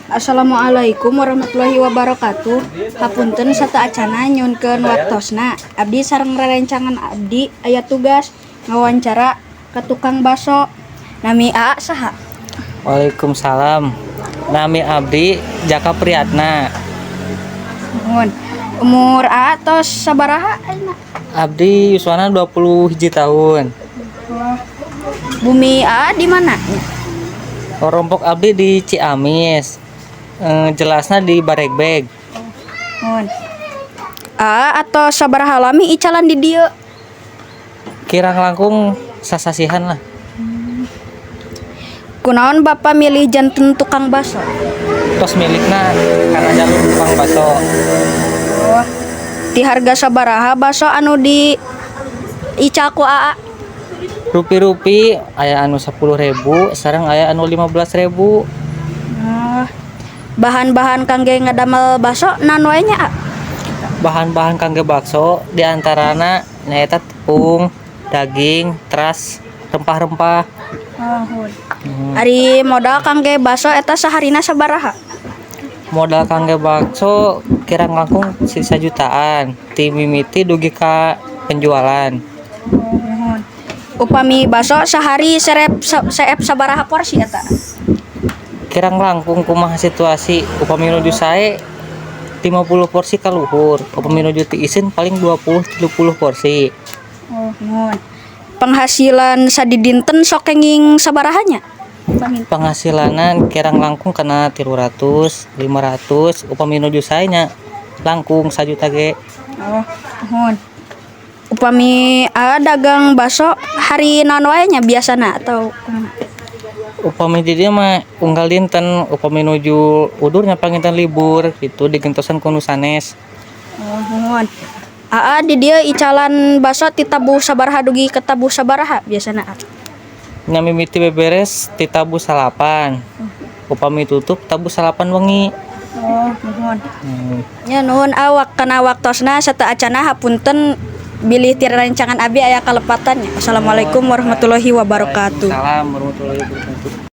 Assalamualaikum warahmatullahi wabarakatuh. Hapunten sateuacana nyuhunkeun waktosna. Abdi sareng rerencangan abdi aya tugas ngawancara ka tukang baso. Nami Aa saha? Waalaikumsalam. Nami abdi Jaka Priyatna. Nuhun. Umur Aa tos sabaraha ayeuna? Abdi yuswana 21 tahun. Bumi Aa di mana? Rompok abdi di Ciamis. Jelasna di Baregbeg. Nuhun. Aa atos sabaraha lami icalan di dieu? Kirang langkung sasasihan lah. Kunaon Bapak milih janten tukang baso? Tos milikna karena jalur tukang baso. Oh. Ti harga sabaraha baso anu di ical ku Aa? Rupi-rupi, aya anu 10.000, sareng aya anu 15.000. Oh. Bahan-bahan kangge ngadamel baso naon wae nya, A? Bahan-bahan kangge bakso diantarana nyaeta tepung, daging, teras rempah-rempah. Oh. Ari modal kangge baso eta saharina sabaraha? Modal kangge bakso kirang langkung sisa jutaan ti mimiti dugi ka penjualan. Nuhun. Upami baso sehari serep seep sabaraha porsi eta? Kirang langkung kumaha situasi. Upami nuju sae 50 porsi kaluhur, upami nuju tiiseun paling 20 30 porsi. Oh, nuhun. Penghasilan sadidinten sok kenging sabaraha nya? Penghasilanan kirang langkung kana 300 500, upami nuju sae nya langkung sajuta ge. Oh, nuhun. Upami Aa dagang baso hari naon wae nya biasana atau kumaha? Upami di dieu mah unggal dinten, upami nuju udur nya panginten libur gitu, digentosan ku nu sanes. Oh, nuhun. Aa di dieu icalan baso ti tabuh sabaraha dugi ka tabuh sabaraha biasana, Aa? Nya mimiti beberes ti tabuh 9, upami tutup tabuh 9 wengi. Oh, nuhun. Nya nuhun awak kana waktosna, sateuacana hapunten bilih ti rerencangan abi aya kalepatan nya. Assalamualaikum warahmatullahi wabarakatuh. Waalaikumsalam warahmatullahi wabarakatuh.